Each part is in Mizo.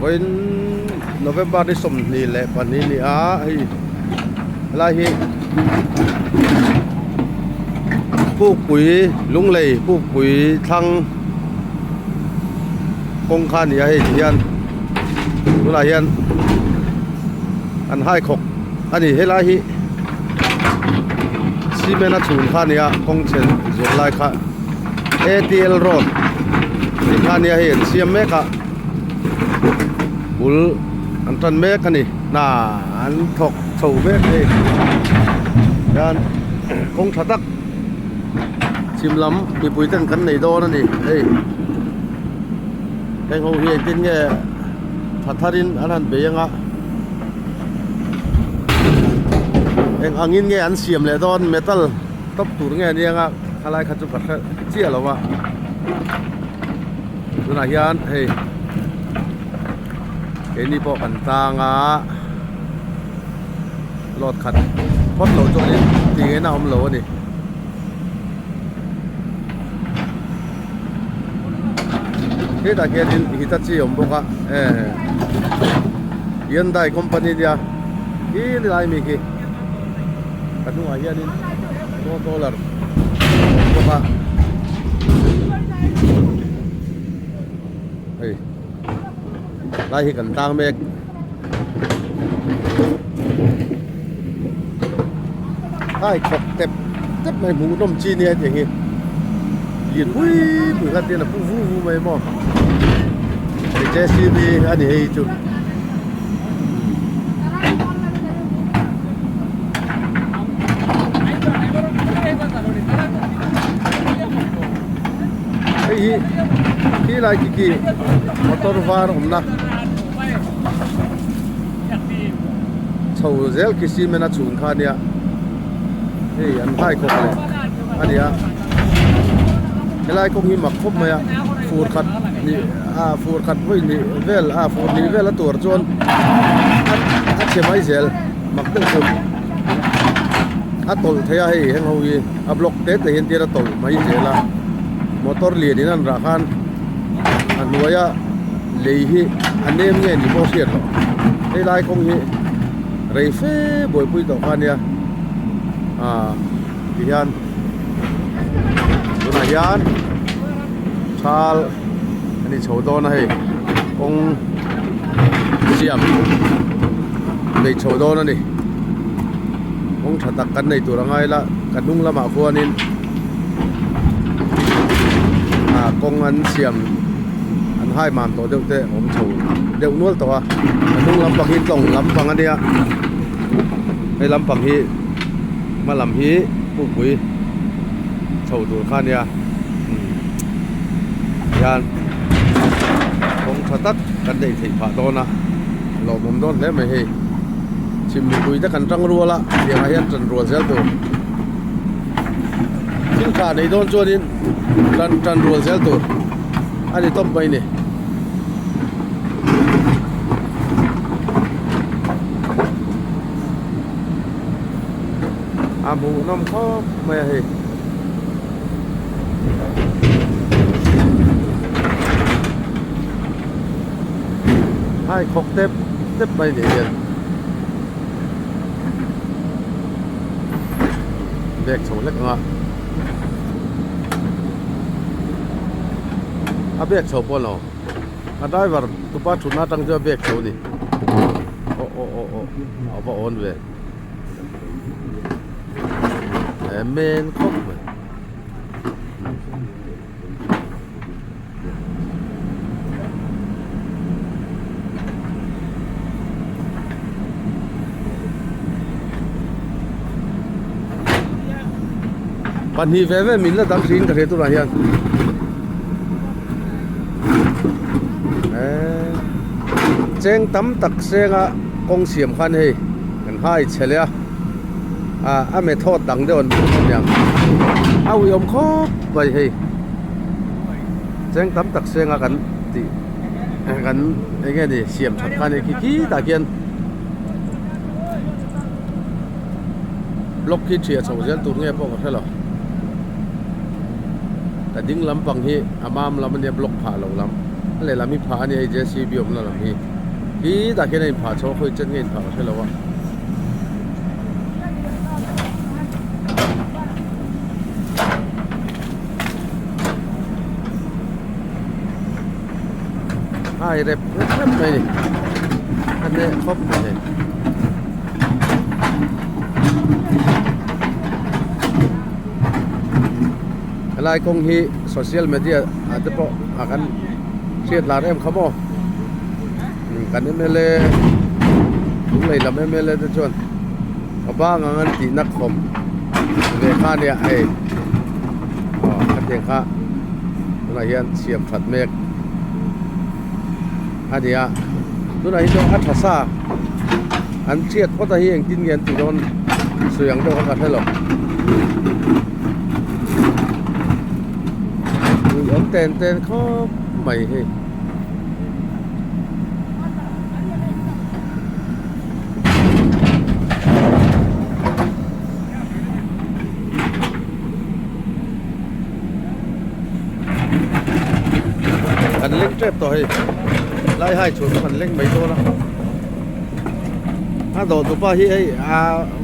Vawiin November ni 22 a ni a hei helai hi Pukpui Lunglei Pukpui thlang kawng kha a ni a hei ti hian tunah hian an hai khawk a ni helai hi cement a chhun kha a ni a kawng chhe zual lai kha A_T_L road tih kha a nia hei an siam mek a bul an tan mek a ni hna an thawk chho mek hei hian kawng tha tak chhim lam mipui ten kan nei dawn a ni hei heng ho hi engtin nge tha thar in an han bei ang a eng angin nge an siam leh dawn metal top tur nge a nia ang a. Khalai kha chu ka hre chiah lo a tunah hian hei keini pawh kan tang a load khat phawt loh chuanin tih ngaihna a awm lo a ni. Hetah hianin Hitachi a awm bawk a eh Hyundai company nia khi lai mi khi ka hnungah hianin. Dollar bawk a hei lai hi kan tang mek hai khawp tep tep mai hmuh nawm chi nia hetiang hi lian pui pui kha tian a pu vu vu mai maw hei J_C_B a ni hei chu. Hei hi khi lai khi khi motor var awmna chho zel khi cement a chhun kha ania hei an hai khawp leh a ni a helai kawng hi mak khawp mai a fur khat ni a fur khat vawi hnih vel a fur hnih vel a tur chuan a chhe mai zel mak deuh chu a tawlh thei a hei heng ho hi a block te te hian tir a tawlh mai zel a motor lian in an rah khan a hnuaia lei hi a nem nge ni pawh hriat loh hei lai kawng hi rei fe buaipui tawh kha ania ah ti hian tunah hian thal a ni chho dawn a hei kawng siam nei chho dawn a ni kawng tha tak kan nei tur a ngai la ka hnung lamah khuanin ah kawng an siam an hai mam tawh deuh te awm chho deuh nual tawh a a hnung lampang hi tlawng lampang a nia hei lampang hi hma lam hi pukpui chho tur kha a nia hian kawng tha tak kan neih theih phah dawn a lawmawm dawn hle mai hei chhim mipui te kan tang rual a tiangah hian tan rual zel tur thil tha nei dawn chuanin tan tan rual zel tur a ni tawp mai a ni. A hmuhnawm khawp mai a hei. Hai khawk tep tep mai ni hian bag chho hlek ang a a bag chho pawh a lo a driver tupa thutna atang chuan a bag chho a ni aw aw aw aw a va awn ve. Men khawp mai pahnih ve ve min la dang hriin ka hria tunah hian eee cheng tam tak senga kawng siam khan hei kan hai chhe leh a ah a method dang deuh an hmuh aniang a ui awm khawp mai hei cheng tam tak senga kan tih kan eng nge ni siam that kha ni khi khi tah khian block khi thiah chho zel tur nge pawh ka hre lo ka ding lampang hi a mam lam ania block phah lo lam a lehlam hi phah ania hei J_C_B awmna lam hi. Khitah khian a inphah chho a, khawi chen nge inphah ka hre lo a. Hai rep rep rep mai a ni a hneh khawp mai hei. Helai kawng hi social media ah te pawh a kan hriat lar em kha maw kan mla lunglei lam mla te chuan a bang ang an tihna khawm ve kha a nia hei aw khatiang kha tunah hian siam that mek a ni a tunah hi chuan a tha sa an hriat phawt a hi engtin nge an tih dawn sawi ang deuh kha ka hre lo ui awm ten ten khawp mai hei. Kan leng tep tawh hei lai hai chhun kan leng mai dawn a a dawh tupa hi hei a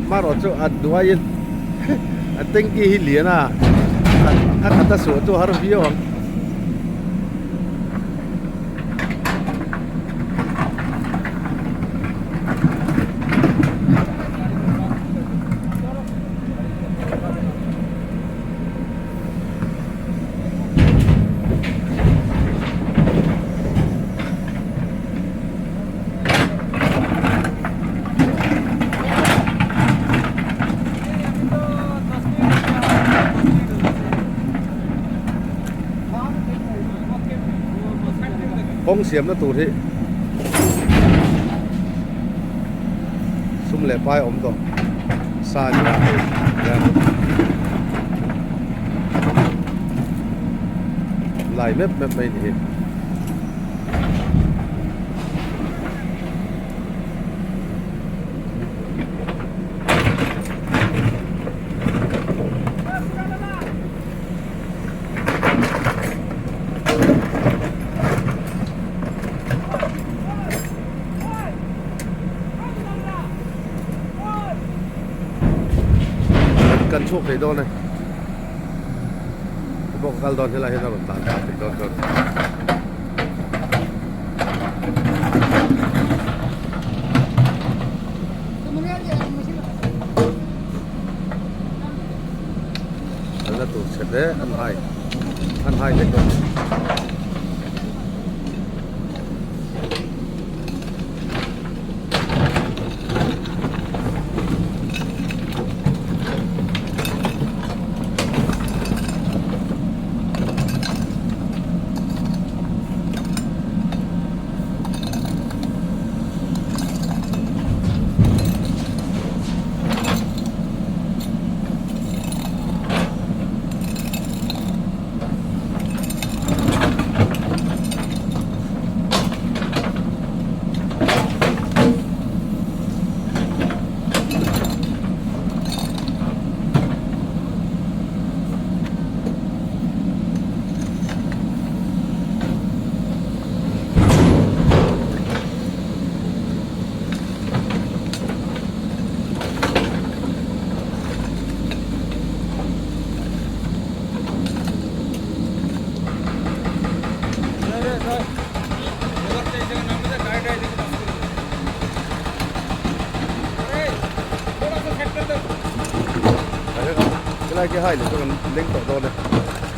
marawh chu a hnuaiin a tanky hi lian a a khat a suah chu a har viau ang. Kawng siamna tur hi sum leh pai a awm tawh sa a ni a hei hian lai mep mep mai a ni hi. Kan chhuak thei dawn e bawk kal dawn helai hian a rawn tlan thla thei dawn chuan. Kalna tur chhe hle an hai an hai hlek a ni. Helai khi hai leh chu kan leng tawh dawn e.